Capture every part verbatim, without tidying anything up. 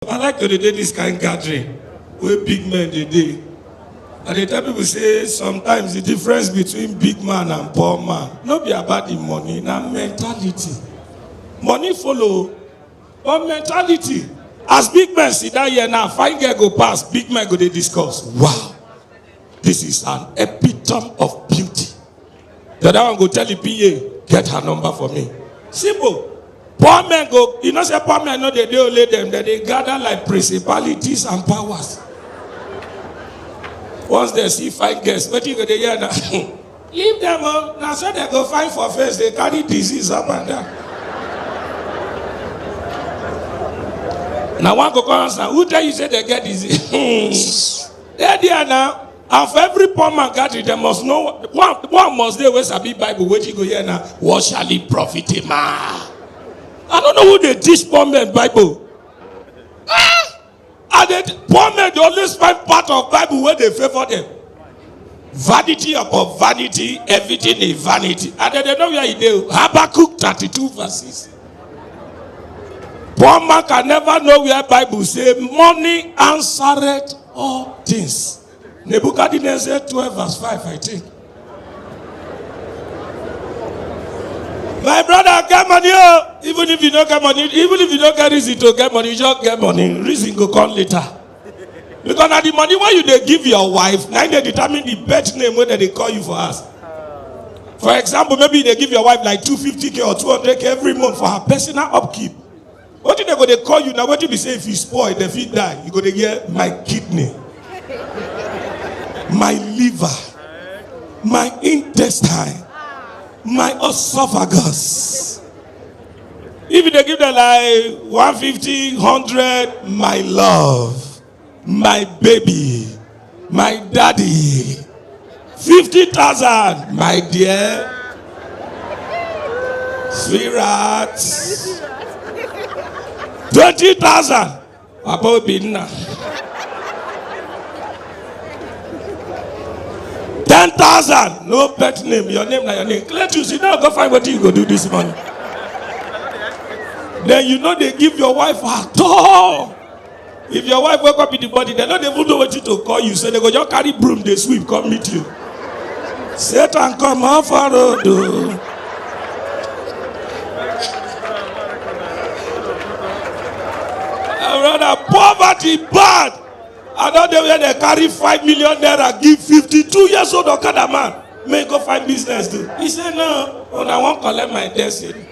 I like to dey dey this kind gathering wey big men dey dey. I dey tell people say sometimes the difference between big man and poor man no be about the money, na mentality. Money follow, but mentality. As big men sit down here now, fine girl go pass, big men go dey discuss. Wow, this is an epitome of beauty. The other one go tell the P A, "Get her number for me." Simple. Poor men go, you know say poor men no dey dey only them, dem dey gather like principalities and powers. Once dem see fine girls, wetin you go dey hear na? "Leave them o, na so dem go fine for face, dey carry disease up and down." Na one go come answer, "Who tell you say dem get disease?" Dey there now. And for every poor man gathering, there must know one, one must dey wey sabi Bible, wetin you go hear na, "What shall it profit a man?" I don't know who dey teach poor men Bible. Ah! And the poor men dey always find part of Bible wey dey favour them. "Vanity upon vanity, everything is vanity." And dem dey know where e dey. Habakkuk thirty-two verse six. Poor man can never know where Bible say, "Money answereth all things." Nebuchadnezzar twelve verse five, I think. My brother, get money o. Even if you no get money, even if you no get reason to get money, just get money. Reason go come later. Because na the money wey you dey give your wife, na im dey determine the pet name wey dem dey call you for house. For example, maybe you dey give your wife like two fifty K or two hundred K every month for her personal upkeep. Wetin dem go dey call you na, wetin be say if you spoil, dem fit die. You go dey hear, "My kidney, my liver, my intestine, my esophagus." If you dey give them like one fifty, hundred, "My love, my baby, my daddy." Fifty thousand, "My dear, sweetheart." Twenty thousand, "Papa Obinna." Ten thousand, no pet name, your name na your name. Cletus, you no go find wetin you go do this morning. Then you no dey give your wife at all. If your wife wake up in the morning, dem no dey even know wetin to call you, so dem go just carry broom dey sweep come meet you. "Satan come off a road o." My brother, poverty bad. I don dey where dem carry five million naira give fifty-two years old okada man, make e go find business do. He say, "No, una wan collect my destiny."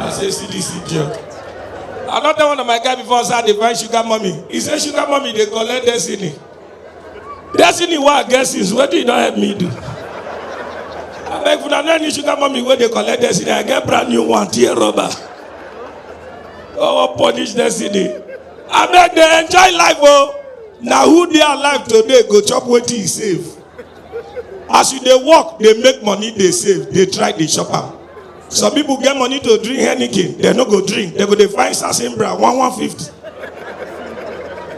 I say, "See this idiot." I don tell one of my guy before, say I dey find sugar mommy. He say, "Sugar mommy dey collect destiny." Destiny wey I get since, wetin you don help me do? Abeg, if una know any sugar mommy wey dey collect destiny, I get brand new one, tear rubber. Oh, punish destiny. Abeg, dey enjoy life o. Na who dey alive today go chop wetin e save. As you dey work, dey make money, dey save, dey try dey chop am. Some people get money to drink Heineken, dem no go drink. Dem go dey find Sasin Brown, one one fifty.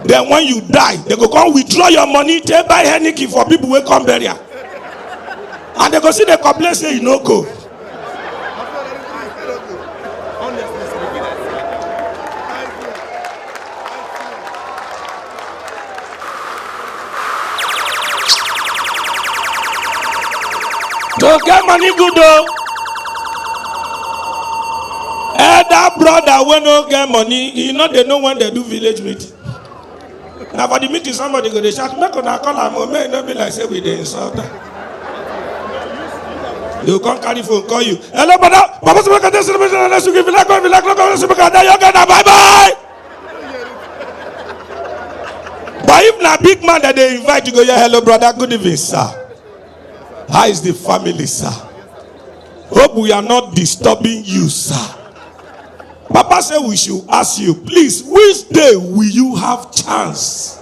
Then when you die, dem go come withdraw your money, take buy Heineken for people wey come burial. And dem go still dey complain say e no go. To get money good o. Elder brother wey no get money, e no dey know when dem do village meeting. Na for the meeting somebody go dey shout, "Make una call am o, make e no be like say we dey insult am." Dem go come carry phone call you. "Hello, brother. Papa say make I tell you something, if you like, if you like, if you like, if you like, bye bye." But if na big man dem dey invite, you go hear, "Hello, brother. Good evening, sir. How is the family, sir? Hope we are not disturbing you, sir." Papa say we should ask you, please, which day will you have chance?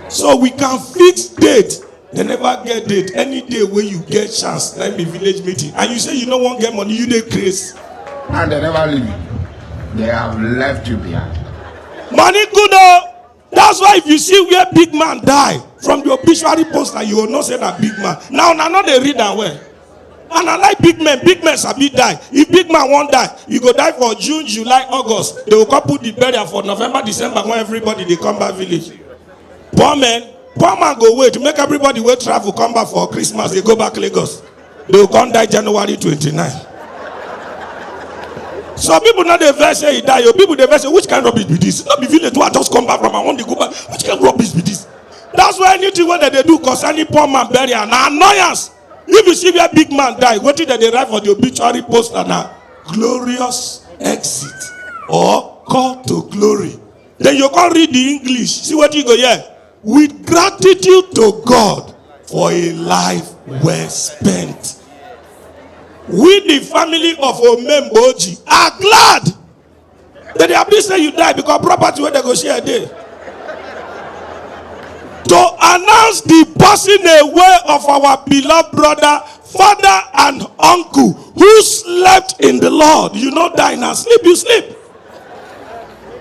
So we can fix date. Dem never get date. Any day wey you get chance, na im be village meeting. And you say you no wan get money, you dey craze. And dem never leave you. Dem have left you behind. Money good o. That's why if you see where big man die, from the obituary poster, you go know say na big man. Now, una no dey read am well. And I like big men. Big men sabi die. If big man wan die, you go die for June, July, August. They go come put the burial for November, December, when everybody dey come back village. Poor men, poor man go wait, make everybody wey travel come back for Christmas, dey go back Lagos. They go come die January twenty-nine. Some people no dey vex say e die o. People dey vex say, "Which kind rubbish be this? No be village wey I just come back from, I wan dey go back. Which kind rubbish be this?" That's why anything wey dem dey do concerning poor man burial na annoyance. If you see where big man die, wetin dem dey write for the obituary poster na "Glorious exit" or "Call to glory." Then you come read the English, see wetin you go hear. "With gratitude to God for a life well spent." We, the family of Omemboji, are glad. They dey happy say you die because property wey dem go share dey. To announce the passing away of our beloved brother, father, and uncle who slept in the Lord. You no die na, sleep you sleep.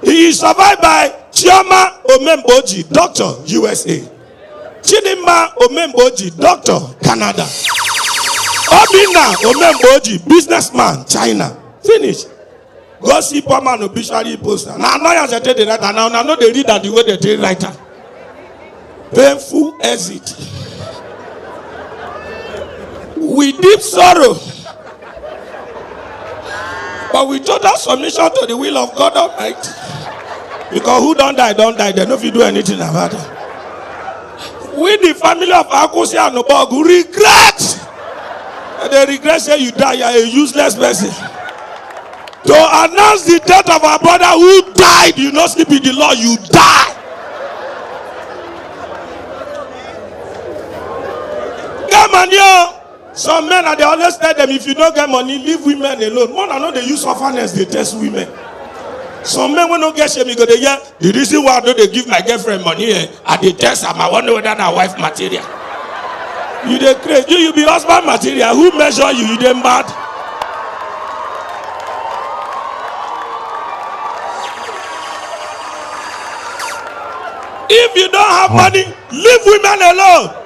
He is survived by Chioma Omemboji, doctor, U S A. Chidinma Omemboji, doctor, Canada. Obinna Omemboji, businessman, China. Finish. Go see poor man obituary poster. Na annoyance dem take dey write am. Na una no dey read am the way dem take write am. Painful exit. We deep sorrow, but with total submission to the will of God Almighty. Because who don die, don die. Dem no fit do anything about it. We, the family of Akosi Anubog, regret. Dem dey regret say you die, you are a useless person. To announce the death of our brother who died, you no sleep in the Lord, you die. Get money o. Some men, I dey always tell them, if you no get money, leave women alone. Make una no dey use orphanage dey test women. Some men wey no get shame, you go dey hear, "The reason why I no dey give my girlfriend money, eh, I dey test am, I wan know whether na wife material." You dey craze. You, you be husband material. Who measure you? You dey mad? If you don't have money, leave women alone.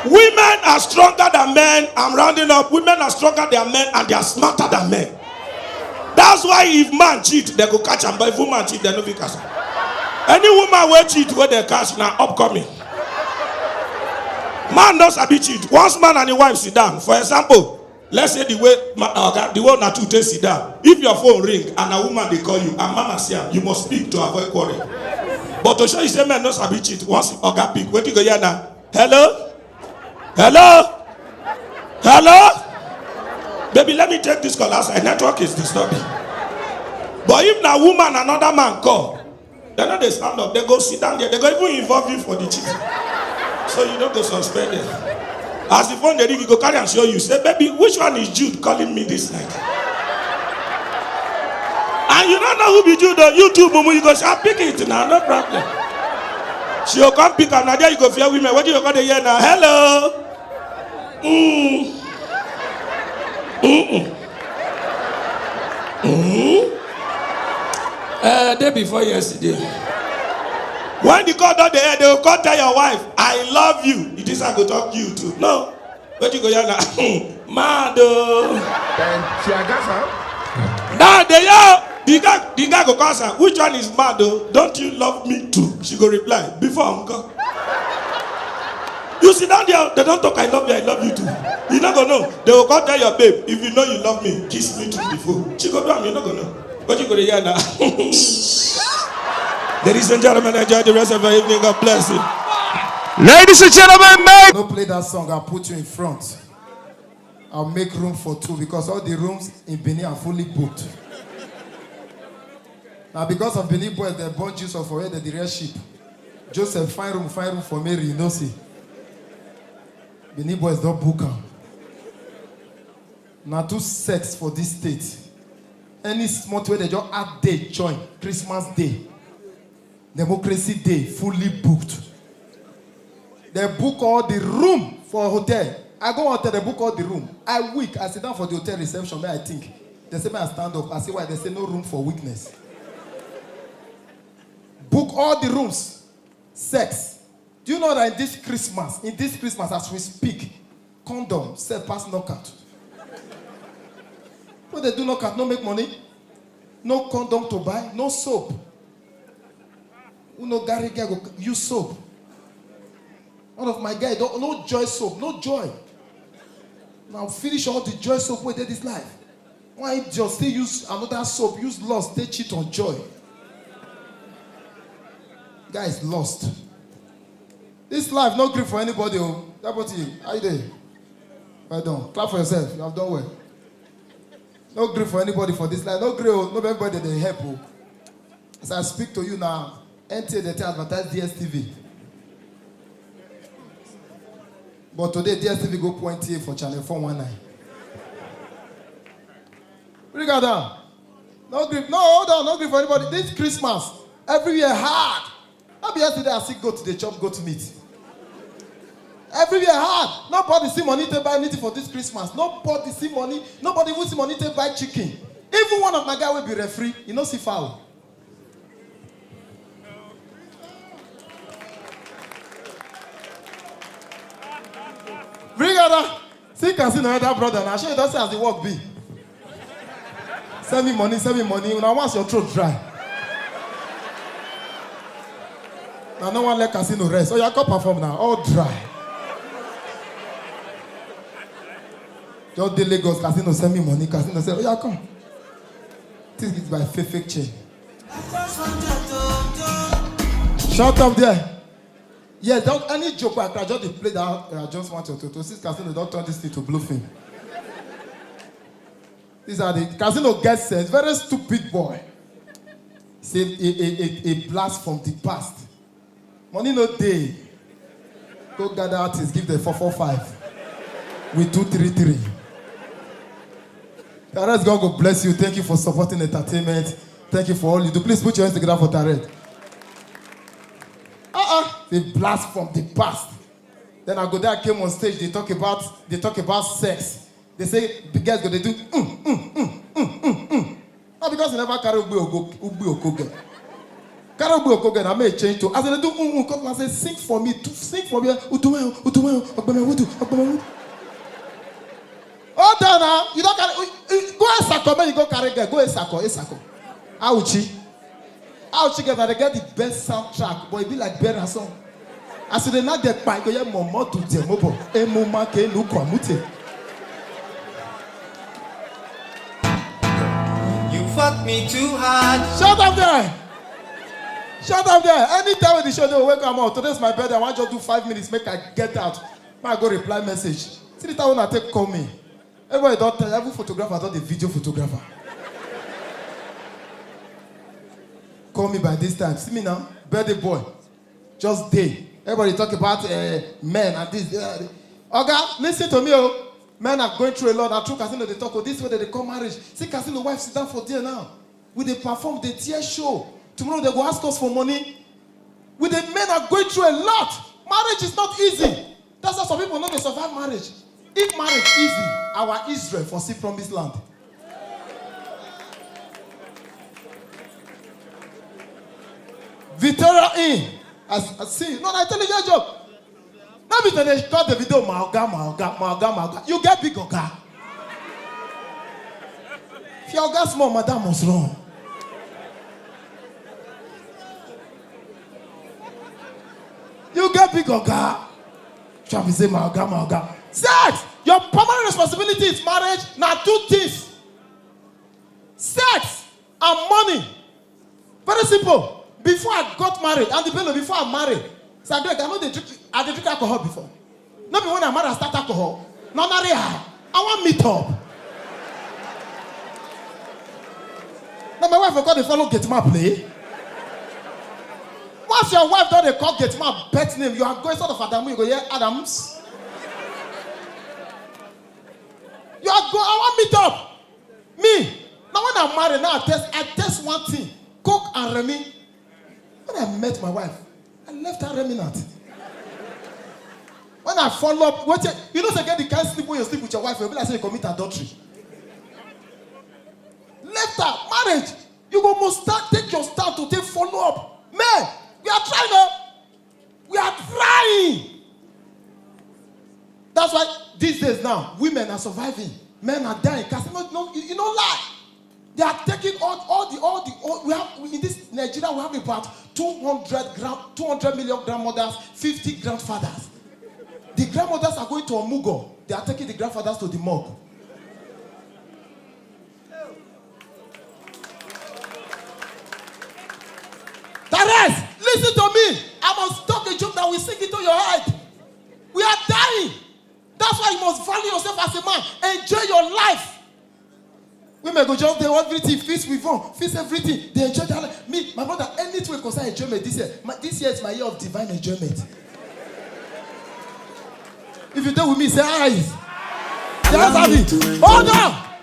Women are stronger than men. I'm rounding up. Women are stronger than men and they are smarter than men. That's why if man cheat, dem go catch am. But if woman cheat, dem no fit catch am. Any woman wey cheat, wey dem catch, na upcoming. Man no sabi cheat. Once man and him wife sit down, for example, let's say the way ma-, oga, the way una two take sit down, if your phone ring and a woman dey call you and mama see am, you must pick to avoid quarrel. But to show you say men no sabi cheat, once oga pick, wetin you go hear na, "Hello? Hello? Hello? Baby, let me take this call outside. Network is disturbing." But if na woman another man call, dem no dey stand up. Dem go sit down there. Dem go even involve you for the cheating. So you no go suspend them. As the phone dey ring, you go carry am show you. Say, "Baby, which one is Jude calling me this night?" And you no know who be Jude o. You too, mumu, you go sha pick it na, no problem. She go come pick am. Na there you go fear women. Wetin you go come dey hear na, "Hello." Mm. Mm-mm. Mm. Uh, day before yesterday. When the call don dey end, dem go come tell your wife, "I love you." It is I go talk you too. No. Wetin you go hear na, "Mad o." Then tear gas am. Now dey hear, the guy, the guy go come ask her, "Which one is mad o? Don't you love me too?" She go reply, "Before uncle." You sit down there, dem don talk, "I love you, I love you too." You no go know. Dem go come tell your babe, "If you know you love me, kiss me too before." She go do am, you no go know. But you go dey hear now. Ladies and gentlemen, enjoy the rest of your evening. God bless you. Ladies and gentlemen, make No play that song, I'll put you in front. I'll make room for two because all the rooms in Benin are fully booked. Now, because of Benin boys, dem born Jesus for where dem dey rear sheep. Joseph, find room, find room for Mary, you know, see. Benin boys don book am. Na too sex for this state. Any small thing wey dem just add day join, Christmas Day, Democracy Day, fully booked. Dem book all the room for hotel. I go hotel, dem book all the room. I weak. I sit down for the hotel reception, make I think. Dem say make I stand up. I say, "Why?" Dem say, "No room for weakness." Book all the rooms. Sex. Do you know that in this Christmas, in this Christmas as we speak, Condom sell pass knockout. Wey dey do knockout no make money. No condom to buy, no soap. Who no carry girl go use soap? One of my guy don no joy soap, no joy. Now finish all the joy soap wey dey this life. Why just still use another soap, use lost, take cheat on joy? Guys lost. This life no gree for anybody. Oh, that body, how you dey? Well done. Clap for yourself. You have done well. No gree for anybody for this life. No gree. Oh, no be everybody dey help. Oh. As I speak to you now, N T A dey take advertise D S T V. But today D S T V go put N T A for channel four one nine. Bring her down. No gree. No, hold on. No gree for anybody. This Christmas, everywhere hard. No be yesterday I see goat dey chop goat meat. Everywhere hard. Nobody see money to buy anything for this Christmas. Nobody see money. Nobody even see money to buy chicken. Even one of my guy wey be referee, he no see fowl. Bring her down. See casino elder brother na shey you don see as the work be. Send me money, send me money. Una once your throat dry. Na no one let casino rest. So you come perform now, all dry. Just dey Lagos, casino send me money, casino send. Oh yeah, come. This is by fake fake chain. Shut up there. Yes, don't any joke I just dey play that. I just want to to see casino don't turn this thing to blue film. These are the casino get sense. Very stupid boy. Say a, a, a, a blast from the past. Money no dey. Go gather artists, give them four four five with two three three. Taret, God go bless you. Thank you for supporting entertainment. Thank you for all you do. Please put your hands together for Taret. Uh-uh. The blast from the past. Then I go there, I came on stage, they talk about they talk about sex. They say the girls go they do mm, mm, mm, mm, mm, mm. Not because they never carry Ugbe Oko Ugbe Oko girl. Carry Ugbe Oko girl, I may change to as they do mm, mm, come and say sing for me, to sing for me, Uduwe, Uduwe, Ogbeme Wudu, Ogbeme Wudu. Hold on now. You don't carry. You, you, go Esako, man. You go carry girl. Go Esako, Esako. Auchi. Auchi girl, they get the best soundtrack. Boy, it be like Bera song. As they not get by, go yeah, momo to them, mobo. Emuma ke lu kwamute. You fuck me too hard. Shut up there. Shut up there. Anytime with the show, they will wake am up. Today's my birthday. I want just do five minutes, make I get out. Make I go reply message. See the time when I take call me. Everybody don't tell, every photographer don't the video photographer. Call me by this time. See me now, birthday boy. Just day. Everybody talk about uh, men and this. Uh, Oga, listen to me, oh. Men are going through a lot. I true casino they talk. Oh, this way they call marriage. See casino wife sit down for there now. We they perform the tear show. Tomorrow they go ask us for money. We the men are going through a lot. Marriage is not easy. That's why some people know they survive marriage. If marriage easy, our Israel for see promised land. Victoria in. I, I see. No, I tell you your job. No be to dey cut the video, my oga, my oga, my oga, my oga. You get big oga. If your oga small, madam must run. You get big oga. Trump say my oga, my oga. Sex. Your primary responsibility is marriage. Now two things. Sex and money. Very simple. Before I got married, and the bello before I married, so I drink, I know they drink, I dey drink alcohol before. Not be when I married, I start alcohol. No, not real. I want meet up. Now my wife will call the follow gate man play. Once your wife don't dey call gate man pet name, you are going sort of Adamu, you go hear Adams. You are go, I want meet up. Me, now when I marry, now I test, I test one thing. Coke and Remy. When I met my wife, I left her remnant. When I follow up, what you, you know, say get the kind sleep when you sleep with your wife, you be like say you commit adultery. Left her marriage, you go must start take your stand to take follow up. Man, we are trying to, we are trying. That's why These days now, women are surviving, men are dying. Can no, no, you, you no lie. They are taking all, all the, all the, all, we have, in this Nigeria, we have about two hundred grand, two hundred million grandmothers, fifty grandfathers. The grandmothers are going to Omugo. They are taking the grandfathers to the morgue. Therese, listen to me. I must talk a joke that will sink into your head. We are dying. That's why you must value yourself as a man. Enjoy your life. Women go just dey everything, fix with phone, fix everything. They enjoy their life. Me, my brother, anything wey concern enjoyment this year. My, this year is my year of divine enjoyment. If you dey with me, say eyes. Say eyes have it. Hold on.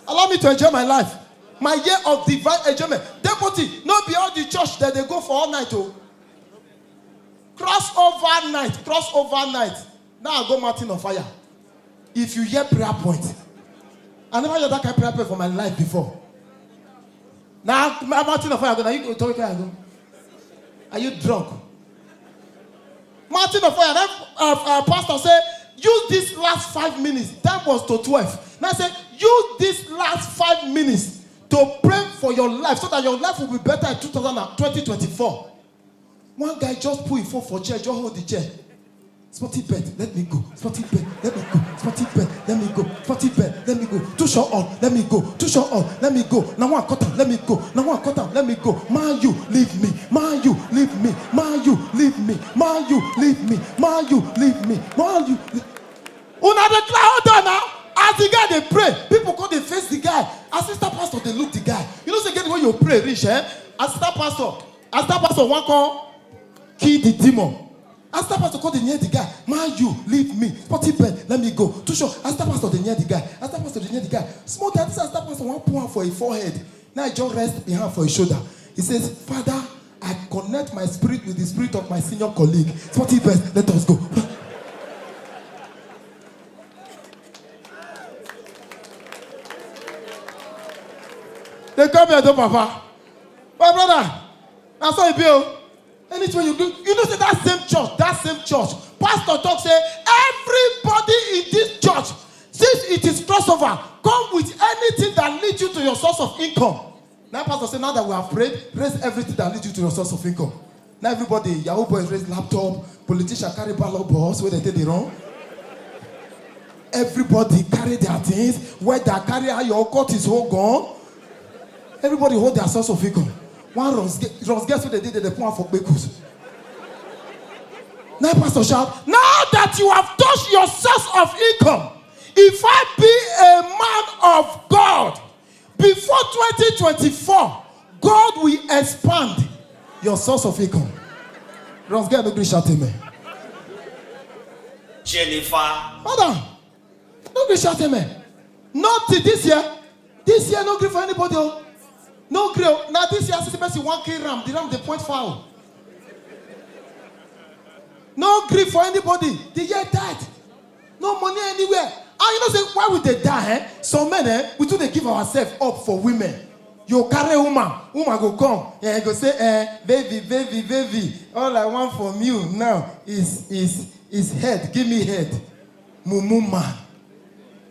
Allow me to enjoy my life. My year of divine enjoyment. Deputy, no be all the church that they go for all night. Oh. Cross over night, cross over night. Now I go mountain of fire. If you hear prayer point, I never hear that kind of prayer point for my life before. Now, mountain of fire, now you go talk, I go. Are you drunk? Mountain of fire. Then, uh, uh, pastor say, use this last five minutes. Time was to twelve. Now I say, use this last five minutes to pray for your life so that your life will be better in two thousand and twenty twenty-four. One guy just put him phone for chair, just hold the chair. Sporty bet, let me go. Sporty bet, let me go. Sporty bet, let me go. Sporty bet, let me go. Too short on, let me go. Too short on, let me go. Now one quarter, let me go. Now one quarter, let me go. Man, you leave me. Man, you leave me. Man, you leave me. Man, you leave me. Man, you leave me. Man, you. Una dey clap, hold on now. As the guy dey pray, people come dey face the guy. Assistant pastor dey look the guy. You know say get the way you pray reach, eh? Assistant pastor, assistant pastor wan come kill the demon. Assistant pastor come dey near the guy. Man, you leave me. Sporty bet, let me go. Too short. Assistant pastor dey near the guy. Assistant pastor dey near the guy. Small time, this assistant pastor wan put am for him forehead. Now he just rest him hand for his shoulder. He says, Father, I connect my spirit with the spirit of my senior colleague. Sporty bet, let us go. They come here, do papa. My brother, that's how you be. Oh. Anything you do, you know, say that same church, that same church. Pastor talk say, everybody in this church, since it is crossover, come with anything that leads you to your source of income. Now, pastor say, now that we have prayed, raise everything that leads you to your source of income. Now, everybody, Yahoo boys raise laptop, politician carry ballot box, where they take the wrong. Everybody carry their things, whether carry how your court is all gone. Everybody hold their source of income. One Ross, Ross guess what they did? They put am for Kpekus. Now, pastor shout, now that you have touched your source of income, if I be a man of God, before twenty twenty-four, God will expand your source of income. Ross guy, no gree shout amen. Jennifer. Hold on. No gree shout amen. Not till this year. This year, no gree for anybody. Oh. No gree. Oh. Now this year, see the person one K ram. The ram dey point foul. No gree for anybody. The year died. No money anywhere. And you know say why we dey die, eh? Some men, eh, we too dey give ourselves up for women. You carry woman, woman go come, eh, go say, eh, baby, baby, baby. All I want from you now is is is head. Give me head, mumu man.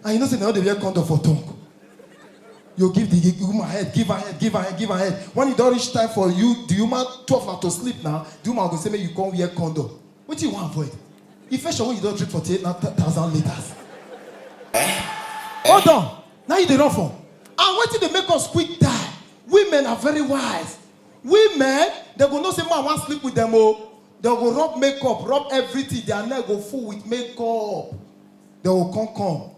And you know say na all dey wear condom for tongue. You give the woman head, give her head, give her head, give her head. When e don reach time for you, the woman twelve na to sleep now. The woman go say make you come wear condom. Wetin you wan avoid? Infection wey you don drink forty-eight na thousand liters. Hold on, now you dey run for. And wetin dey make us quick die? Women are very wise. Women, they go know say man wan sleep with them o. They go rub makeup, rub everything. Their neck go full with makeup. They go come come.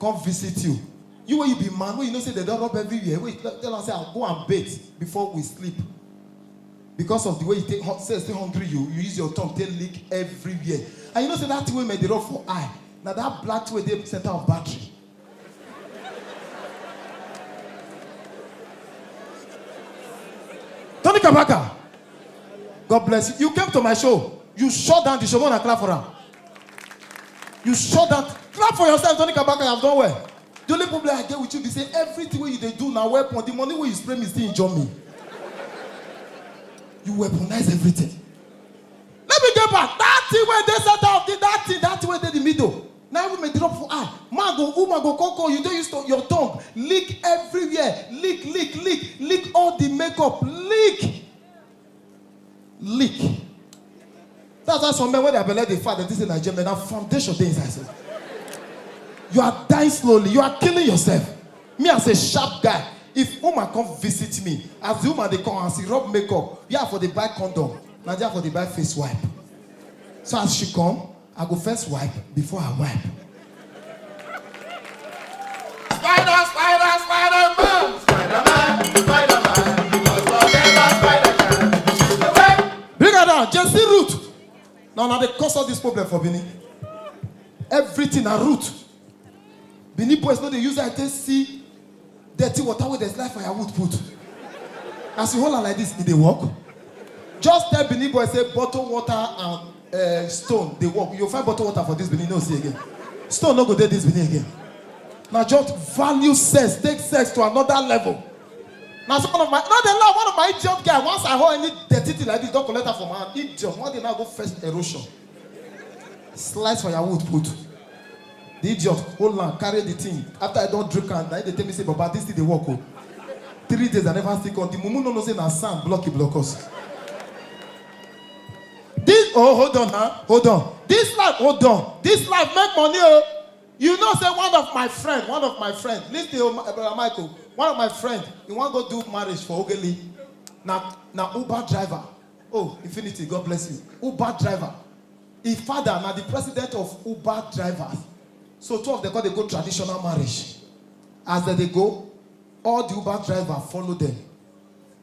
Come visit you. You wey you be man, wey you know say they don rub everywhere, wey you tell am say, "I go and bathe before we sleep." Because of the way you take hot, say still hungry you, you use your tongue take lick everywhere. And you know say that thing wey men dey rub for eye, na that black thing wey dey center of battery. Tony Kabaka, God bless you. You came to my show. You shut down the show. Wanna clap for am? You shut down. Clap for yourself, Tony Kabaka. You have done well. The only problem I get with you be say everything wey you dey do na weapon. The money wey you spray me still injure me. You weaponize everything. Let me get back. That thing wey dey center of the, that thing, that thing wey dey the middle. Now women drop for eye. Man go, woman go, come call you. Don't use to, your tongue. Lick everywhere. Lick, lick, lick. Lick all the makeup. Lick. Lick. That's why some men, when their belle dey fat, they say, "Nigeria, na foundation dey inside." So you are dying slowly. You are killing yourself. Me, as a sharp guy, if woman come visit me, as the woman dey come and see rub makeup, yeah, for the buy condom, na there for the buy face wipe. So as she come, I go first wipe before I wipe. Spider, spider, Spider-Man, Spider-Man, Spider-Man, you must forever Spider-Man. Bring her down, Jesse Root. Now, now they cause all this problem for Benin. Everything are root. Benin boys know they use that to see dirty water with the slide firewood put. As you hold her like this, it dey work. Just tell Benin boy say bottle water and uh, stone dey work. You find bottle water for this Benin, no see again. Stone no go dey this Benin again. Now just value sex, take sex to another level. Now some of my, not the law, one of my idiot guy, once I hold any dirty thing like this, don't collect her from my hand. Idiot, one day now go first erosion. Slice firewood put. The idiot hold am, carry the thing. After I don't drink am, na him dey tell me say, "Baba, this thing dey work o." Three days I never still come. The mumu no know say na sand block e block us. This, oh, hold on, huh? Hold on. This life, hold on. This life make money o. You know say one of my friend, one of my friend, listen to, oh, my brother Michael, one of my friend, he wan go do marriage for Ogeli. Na, na Uber driver. Oh, Infinity, God bless you. Uber driver. His father na the president of Uber drivers. So two of them come dey go traditional marriage. As they dey go, all the Uber driver follow them.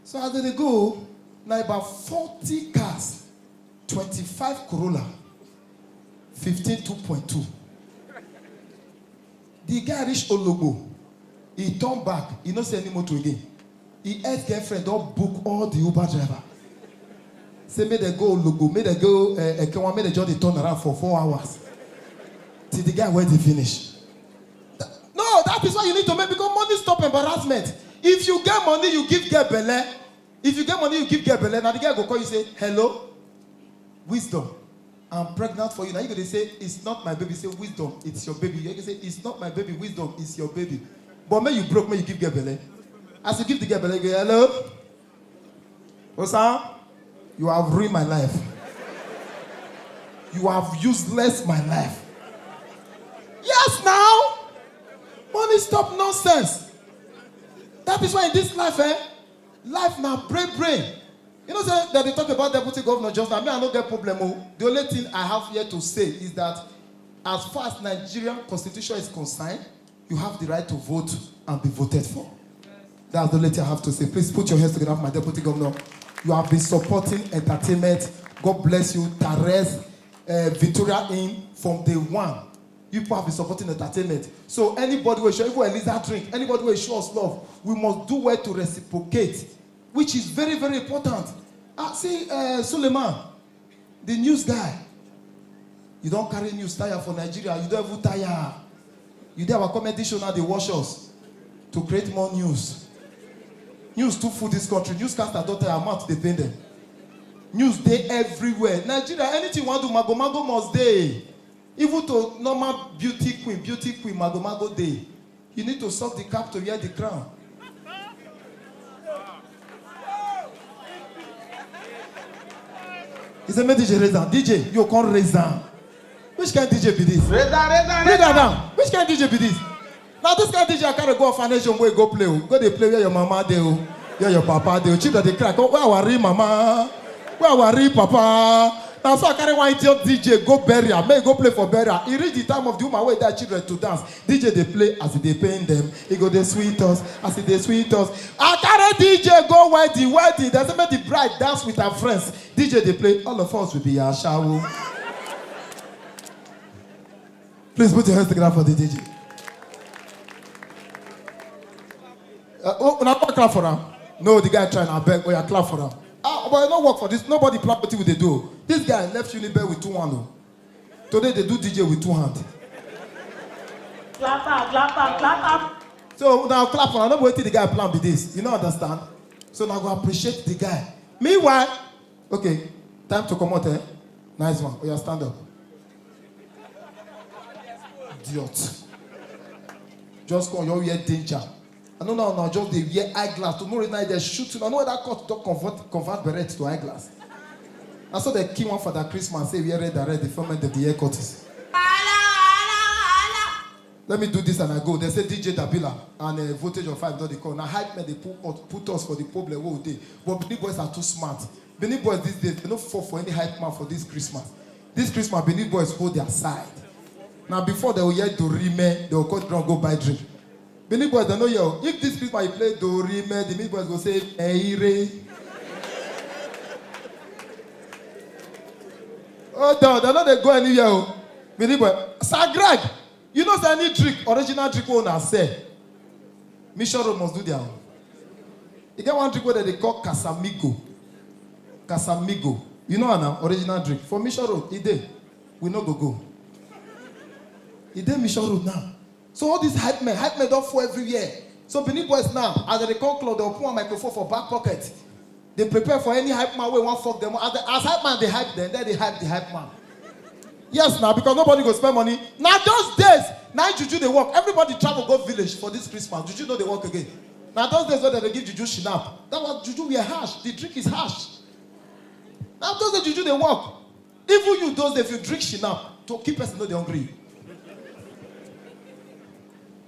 So as they dey go, na about forty cars, twenty-five Corolla, fifteen two point two. The guy reach Ologbo, he turn back, he no see any motor again. His ex-girlfriend don book all the Uber driver. Say make dem go Ologbo, make dem go uh, Ekenwa, make dem just dey turn around for four hours. Till the guy wey dey finish. Th- No, that is why you need to make, because money stop embarrassment. If you get money, you give girl belle. If you get money, you give girl belle. Now the guy go call you say, "Hello, Wisdom, I'm pregnant for you." Now you go dey say, "It's not my baby." Say, "Wisdom, it's your baby." You go say, "It's not my baby, Wisdom, it's your baby." But make you broke, make you give girl belle. As you give the girl belle, you go, "Hello, Osa, you have ruined my life. You have useless my life." Yes, now. Money stop nonsense. That is why in this life, eh, life na brain brain. You know say that they talk about deputy governor just now. Me, I no get problem o. The only thing I have here to say is that as far as Nigerian constitution is concerned, you have the right to vote and be voted for. That's the only thing I have to say. Please put your hands together for my deputy governor. You have been supporting entertainment. God bless you. Tares, uh, Victoria Inn from day one. You people have been supporting entertainment. So anybody will show, even Eliza Drink, anybody will show us love. We must do well to reciprocate, which is very, very important. Ah, see, uh, Suleiman, the news guy. You don carry news tire for Nigeria. You don even tire. You dey our comedy show now, dey watch us to create more news. News too full this country. Newscaster don tire, mouth dey pain them. News dey everywhere. Nigeria, anything you wan do, mago mago must dey. Even to normal beauty queen, beauty queen, mago mago dey. You need to suck the cap to wear the crown. He said, "Make D J raise am." D J, you come raise am. Which kind D J be this? Raise am, raise am, raise am. Which kind D J be this? Now this kind D J I carry go orphanage home, wey go play o. Go dey play where your mama dey o, where your papa dey o. Children dey cry. "Come, where our real mama? Where our real papa?" Now so I carry one idiot D J go burial. Make e go play for burial. E reach the time of the woman wey die children to dance. D J dey play as e dey pain them. E go dey sweet us as e dey sweet us. I carry D J go wedding. Wedding. They say make the bride dance with her friends. D J dey play. All of us will be ashawo. Please put your hands together for the D J. Uh, oh, una come clap for am. No, the guy try na beg. Oh, yeah, clap for am. Ah, but e no work for this. Nobody plan wetin we dey do. This guy left Unibe with two hand o. Today they do D J with two hand. Clap am, clap am, clap am. So now clap for am. No be wetin the guy plan be this. You no understand? So now go appreciate the guy. Meanwhile, okay, time to comot, eh? Nice one. Oya, stand up. Idiot. Just come, you wear danger. I know now, now just dey wear eyeglass. Tomorrow night they shoot you. I know that cut don convert, convert beret to eyeglass. Na so they kill one Father Christmas, say wear red and red, the format of the air curtains. Let me do this and I go. They say D J Dabila and a voltage of five don dey call. Na hype men dey put us, put us for the problem wey we dey. But Benin boys are too smart. Benin boys these days, they no fall for any hype man for this Christmas. This Christmas, Benin boys hold their side. Now before they will hear Dorime, they will cut ground go buy drink. Benin boys, they know you. If this Christmas you play Dorime, the Benin boys go say, "Eire." Oh, no, they no dey go anywhere. Oh. Benin boy, Sir Greg, you know say any drink, original drink wey una sell, Mission Road must do their own. E get one drink wey dem dey call Casamigo. Casamigo. You know am na original drink. For Mission Road, e dey. We no go go. E dey Mission Road now. So all these hype men, hype men don full everywhere. So Benin boys now, as they come club, they put one microphone for back pocket. They prepare for any hype man wey wan fuck them. As, the, as hype man dey hype them, then they hype the hype man. Yes, now because nobody go spend money. Now those days, now juju dey work. Everybody travel go village for this Christmas. Juju no dey work again. Now those days when they give juju shinap, that was juju were harsh. The drink is harsh. Now those days juju dey work. Even you those days, if you drink shinap, to keep person no dey hungry you.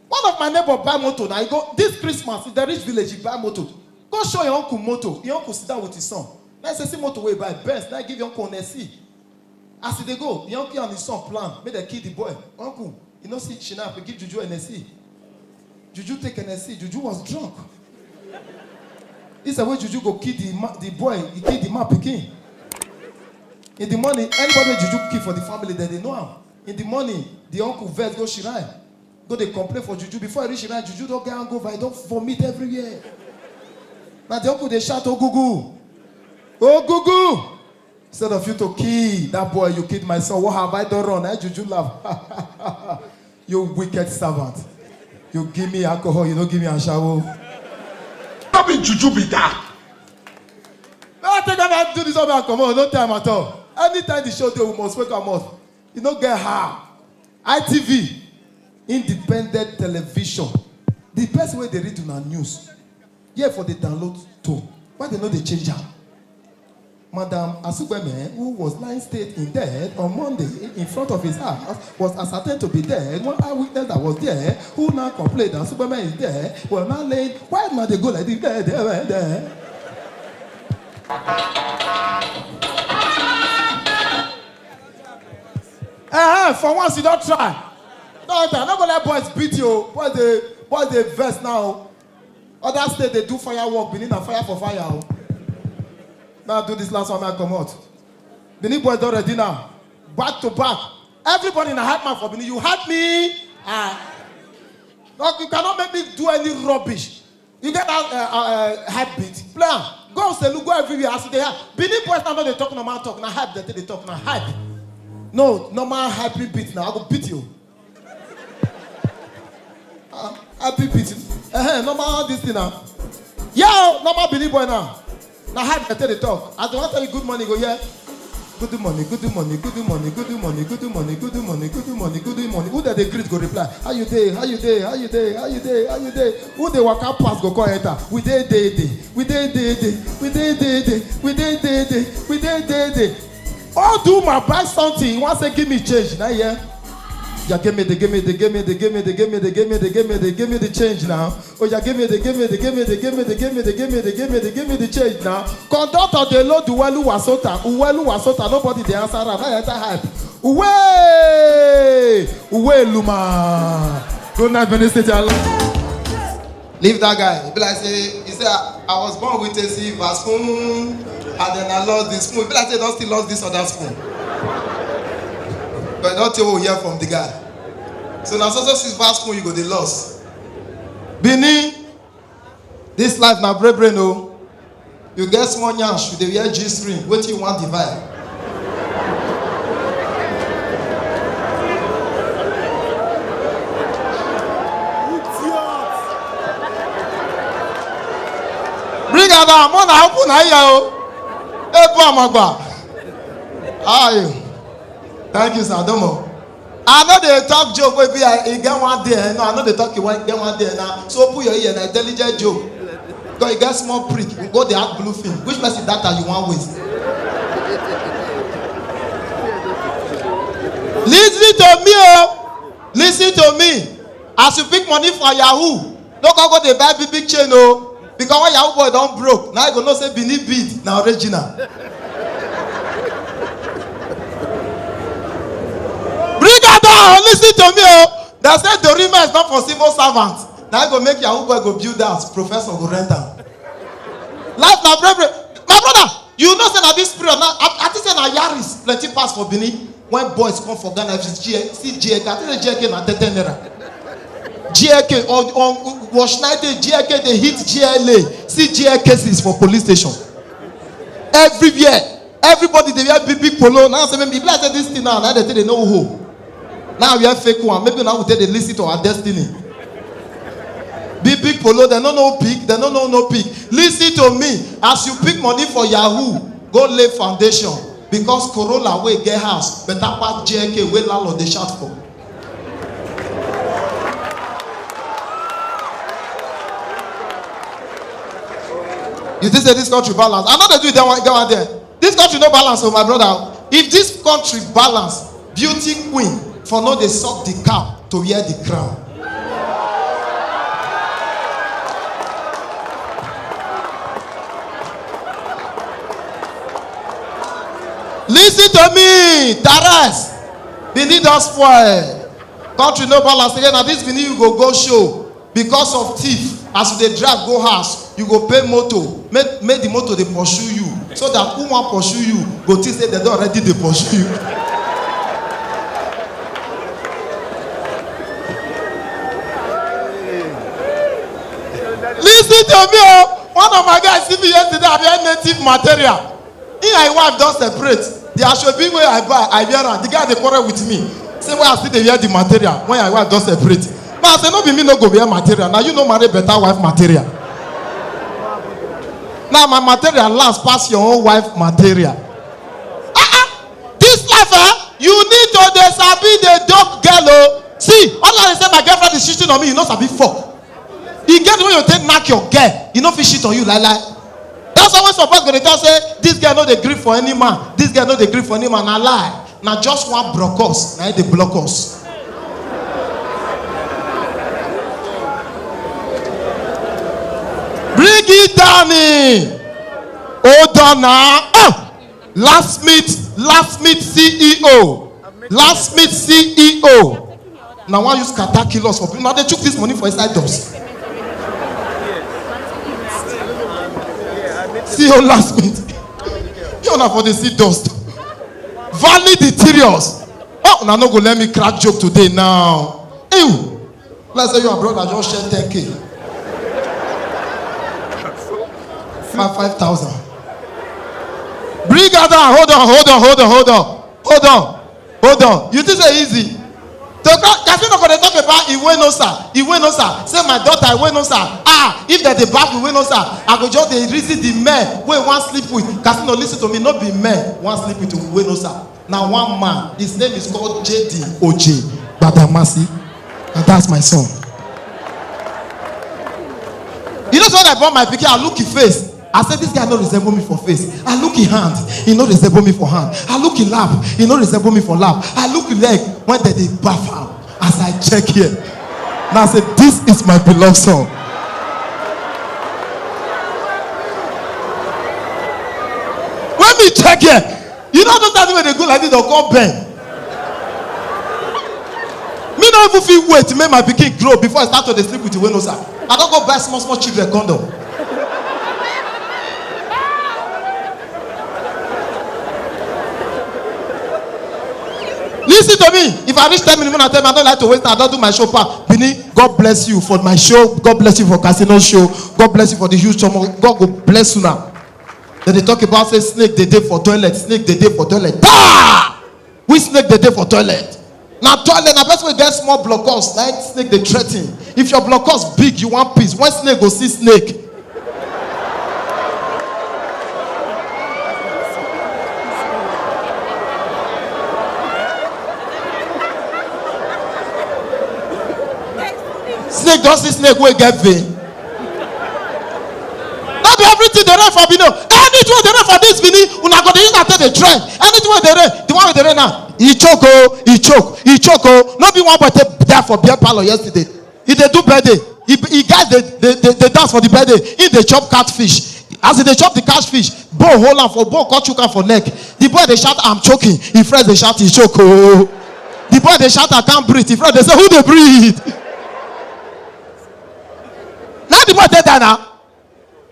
One of my neighbor buy motor. Now he go this Christmas, if they reach village, he buy motor. Go show your uncle motor. Your uncle sit down with his son. Now he say, "See motor wey he buy, Benz." Now he give your uncle Hennessy. As he dey go, the uncle and his son plan, make they kill the boy. Uncle, you know see China, we give Juju Hennessy. Juju take Hennessy. Juju was drunk. He said, "When Juju go kill the ma- the boy, he kill the man pikin." In the morning, anybody wey Juju kill for the family, then they know him. In the morning, the uncle vex go shrine, go dey complain for Juju. Before I reach shrine, Juju don get hangover, he don vomit everywhere. Now the uncle dey shout, "Ogugu, Ogugu!" Instead of you to kill that boy, you killed my son. What have I done wrong? Eh, Juju laugh. "You wicked servant. You give me alcohol, you no give me ashawo." No be juju be that. No, I take am, I do this one, I come on, no time at all. Anytime the show dey, we must wake am up. You no get her. I T V, independent television. The best way they read una news. Here for the download too. Why they no dey change am? Madam Asugbeme, who was lying state in dead on Monday in front of his house, was ascertained to be dead. One eyewitness that was there, who now complained that Asugbeme is dead, was now laying. Why now they go like this? There, there, there, there. Uh-huh, for once you don't try. No, no go let boys beat you. Boys dey, boys dey vex now. Other state dey do firework, Benin na fire for fire. Oh. Now do this last one, I come out. Benin boys don ready now. Back to back. Everybody na hype man for Benin. You hype me. Ah. Look, you cannot make me do any rubbish. You get that uh, uh, uh, hype beat? Play am. Go on, say, look, go everywhere. As they have Benin boys now, no dey talk normal talk. Na hype that they talk. Na hype. No, normal hyping beat now. I go beat you. Uh, hyping beat. Uh-huh, normal this thing now. Yo, normal Benin boy now. Na hype that they talk. As they want to tell you good morning, go here. Good morning, good morning, good morning, good morning, good morning, good morning, good morning, good morning. Who that they greet go reply? How you dey? How you dey? How you dey? How you dey? How you dey? Who dey waka pass go call enter? We dey dey dey. We dey dey dey. We dey dey dey. We dey dey dey. We dey dey dey. All do my buy something. You want say give me change? Now yeah. Yeah, give me the, give me the, give me the, give me the, give me the, give me the, give me the, give me the change now. Oh yeah, give me the, give me the, give me the, give me the, give me the, give me the, give me the, give me the change now. Conductor dey load Uwelu Wasota, Uwelu Wasota, nobody dey answer am. Now enter hype. Uwe, Uwe Luma. Good night, Benin State. Leave that guy. He be like say, he say, "I, I was born with a silver spoon, and then I lost the spoon." He be like say, he don still lost this other spoon. But not you will hear from the guy. So now, so, so silver spoon you go dey lost. Benin, this life na break brain o. You get small nyash, you dey wear G string, wetin you wan divide? Bring am down, more na open na here o. Ebu amagba. How are you? Thank you, sir. Domo. I no dey talk joke wey be I, e get one day, eh, no, I no dey talk e one, e get one day now. So open your ear na intelligent joke. Because e get small prick, you go dey act blue film. Which person data you wan waste? Listen to me o. Listen to me. As you pick money for Yahoo, no go go dey buy big big chain o. Because when Yahoo boy don broke, na you go know say Benin bead na original. Bring am down, listen to me o. Dem say Dorima is not for civil servant. Na you go make Yahoo boy go build house, professor go rent am. Life na brave brave. My brother, you know say na this period now, I, I think say na Yaris plenty pass for Benin. When boys come for Ghana, if you see G L K, see G L K, I think say G L K na thirty naira. G L K on, on watch night day, G L K dey hit G L A. See G L K cases for police station. Everywhere, everybody dey wear big big polo. Now say maybe e be like say this thing now, na dem take dey know who. Now we have fake one. Maybe now we take dey listen to our destiny. Big big polo, dem no know pick, dem no know no pick. Listen to me. As you pick money for Yahoo, go lay foundation. Because Corolla wey get house better pass G L K wey landlord dey shout for. You think say this country balance? I no dey do it that one, that one there. This country no balance o, my brother. If this country balance, beauty queen for no dey suck the cow to wear the crown. Listen to me, Taras. Benin don spoil. Country no balance again. Na this Benin you go go show because of thief. As you dey drive go house, you go pay motor. Make, make the motor dey pursue you, so that who wan pursue you go think say dem don already dey pursue you. Listen to me o. One of my guys see me yesterday, I wear native material. He and him wife don separate. The asoebi wey I buy, I wear am. The guy dey quarrel with me. Say why I still dey wear the material when I wife don separate. Now I say no be me no go wear material. Now you no marry better wife material. Now my material last pass your own wife material. Ah ah, this life, eh? You need to dey sabi dey dope girl o. See, all I dey say my girlfriend is cheating on me, you no sabi fuck. E get when you take knack your girl, e no fit shit on you lie lie. That's why when some boys go dey talk say this girl no dey gree for any man, this girl no dey gree for any man, na lie. Na just one brokos na e dey block us. Bring it down, eh. Hold on now. Ah! Last meet, last meet C E O, last meet C E O. Now one use kata kill us for people. Now they took this money for inside us. C E O last meet. You na for the see dust. Valid interiors. Oh, now no go let me crack joke today now. Ew. Let's say your brother just share ten K. Five, five thousand. Bring her down. Hold on, hold on, hold on, hold on. Hold on. Hold on. You think say easy? To call, Casino go dey talk about Iwe no sir. Iwe no sir. Say my daughter Iwe no sir. Ah, if dem dey back Iwe no sir, I go just dey reason the men wey wan sleep with. Casino, listen to me, no be men wan sleep with Iwe no sir. Na one man, his name is called J D Oje Badamasi, and that's my son. You know, so when I born my pikin, I look his face. I say, this guy no resemble me for face. I look his hand, he no resemble me for hand. I look his lap, he no resemble me for lap. I look his leg when dem dey baff am. As I check here, now I say, this is my beloved son. When me check here, you know those things wey dey go like this, dem come bend. Me no even fit wait make my pikin grow before I start to dey sleep with Iwe no sir. I don go buy small small children condom. Listen to me. If I reach ten minutes, when I tell me I don't like to waste time, I don't do my show, pa. Bini, God bless you for my show. God bless you for Casino show. God bless you for the huge show. God go bless you now. Then they talk about say snake they dey for toilet, snake they dey for toilet. Ah! Which snake they dey for toilet? Na toilet, na person wey get small blocos, na snake dey threaten. If your blocos big, you want peace. When snake go see snake? Take just this snake wey get vein. No be everything dey rain for Benin. Anything wey dey rain for this Benin, una go dey use am take dey trend. Anything wey dey rain, the one wey dey rain now, e choke o, e choke, e choke o. No be one boy take die for beer parlor yesterday. E dey do birthday. E, e guys dey, dey, dey, dey dance for the birthday. E dey chop catfish. As e dey chop the catfish, bone hold am for, bone come chook am for neck. The boy dey shout, "I'm choking." Him friends dey shout, "E choke o." The boy dey shout, "I can't breathe." Him friends dey say, "Who dey breathe?" Na the boy take die na.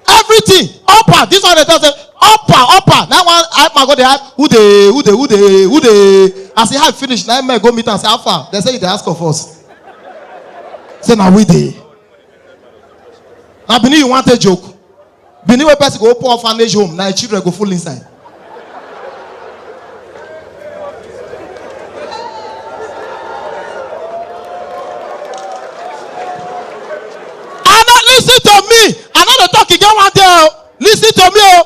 Everything, upper, this one dey talk say, "Upper, upper." Na one hype man go dey hype, "Who dey, who dey, who dey, who dey?" As he hype finish, na him men go meet am say, "How far?" Dem say, "You dey ask of us." Say, "Na we dey." Na Benin you wan take joke? Benin wey person go open orphanage home, na him children go full inside. I no, listen to me. I no dey talk again one day o. Listen to me o.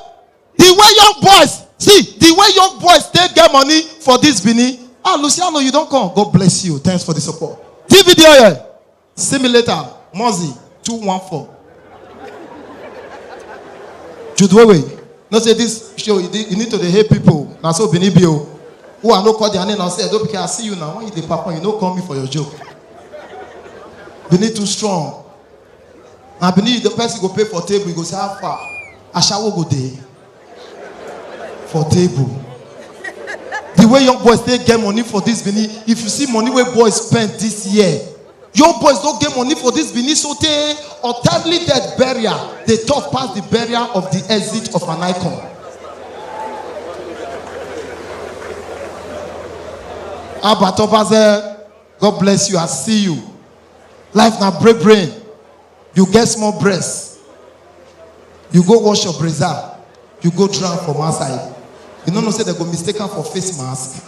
The way young boys, see, the way young boys take get money for this Benin. Ah, Luciano, you don come. God bless you. Thanks for the support. T V D O here. See me later. Mozi, two one four. Jude Wewe. No say this show, you need, you need to dey hate people. Na so Benin be o. Who I no call their name, I say, "Don't care, I see you now." When you dey perform, you no call me for your joke. Benin too strong. Na Benin, the person go pay for table, you go say, "How far?" Ashawo go dey for table. The way young boys take get money for this Benin, if you see money wey boys spend this year, young boys don get money for this Benin so tey untimely death burial dey tough pass the burial of the exit of an icon. Abatobaze, God bless you, I see you. Life na break brain. You get small breast. You go wash your brazier. You go drown from outside. You no know say dem go mistake am for face mask.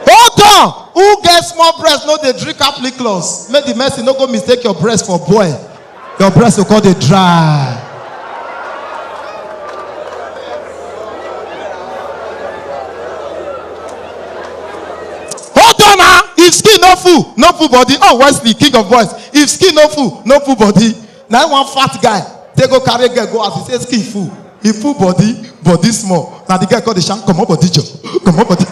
Hold on! Who get small breast no dey drink Catholic laws? Make the mercy no go mistake your breast for boy. Your breast go come dey dry. Hold on na, if skin no full, no full body. Oh, Wesley, king of boys. If skin no full, no full body. Na one fat guy take go carry girl go as he say skin full. He full body, body small. Na the girl come dey shout, "Comot body, jo, comot body."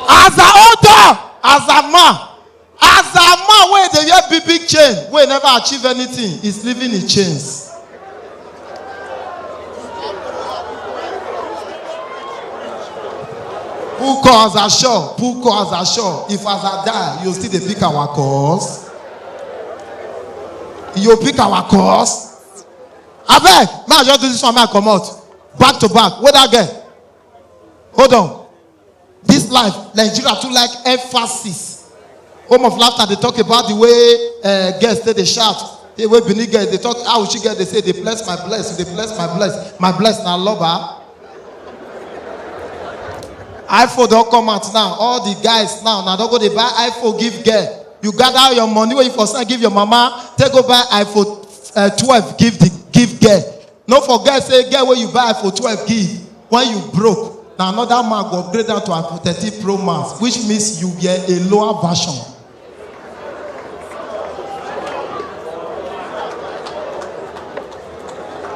As a hold on, as a man, as a man wey dey wear big big chain, wey never achieve anything, is living in chains. Pull calls are sure, pull calls are sure. If as I die, you still dey pick our calls. You pick our calls. Abeg, make I just do this one, make I comot. Back to back. Where that girl? Hold on. This life, Nigeria too like emphasis. Home of Laughter dey talk about the way uh, girls take dey shout. The way Benin girls dey talk, how she get dey say, "Dey bless my bless, dey bless my bless." My bless na loba. iPhone don come out now. All the guys now, na don go dey buy iPhone give girl. You gather your money wey you for send give your mama, take go buy iPhone uh, twelve give the give girl. No forget say girl wey you buy iPhone twelve give, when you broke, na another man go upgrade am to iPhone thirteen Pro Max, which means you get a lower version.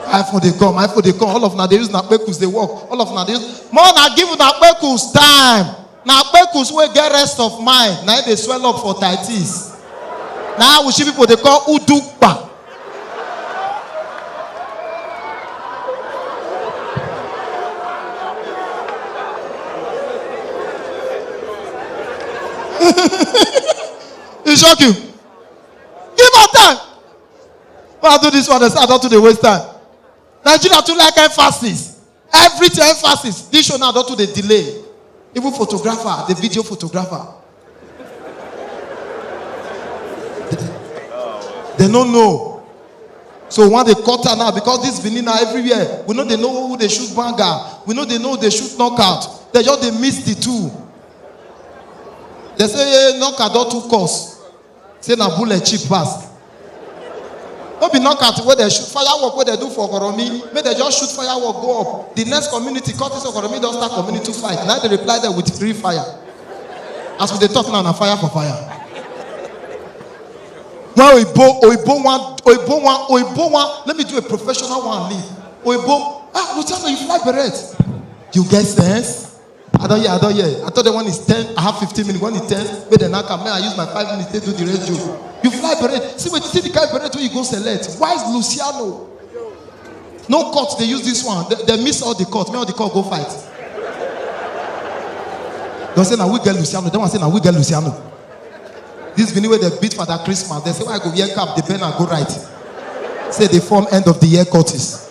iPhone dey come, iPhone dey come. All of una dey use na kpekus dey work. All of una dey use. More na give una kpekus time. Na kpekus wey get rest of mind na im dey swell up for titis. Na how we see people dey call udukpa. E shock you? Give am time. When I do this one, I say I don too dey waste time. Nigeria too like emphasis. Everything emphasis. This show now don too dey delay. Even photographer, the video photographer. They no know. So one dey cut am now because this Benin na everywhere. We no dey know who dey shoot banger. We no dey know who dey shoot knockout. They just dey mix the two. They say, "Hey, knockout don too cost." Say na bullet cheap pass. No be knockout wey dem shoot, firework wey dem do for Okoromi, make dem just shoot firework go up. The next community, cultists of Okoromi don start community fight. Na dem reply dem with free fire. As we dey talk now, na fire for fire. One oyibo, oyibo one, oyibo one, oyibo one. Let me do a professional one, leave. Oyibo, ah, Luciano, you fly beret. You get sense? I don hear, I don hear. I thought the one is ten. I have fifteen minutes. When it's ten, make dem knock am. May I use my five minutes to do the rest job. You fly beret. See what, see the kind beret wey you go select. Why is Luciano? No court, dem use this one. Dem, dem miss all the court. Make all the court go fight. Dem say na we get Luciano. That one say na we get Luciano. This Benin wey dem beat Father Christmas. Dem say why I go wear cap, the banner go right. Say dem form end of the year cultists.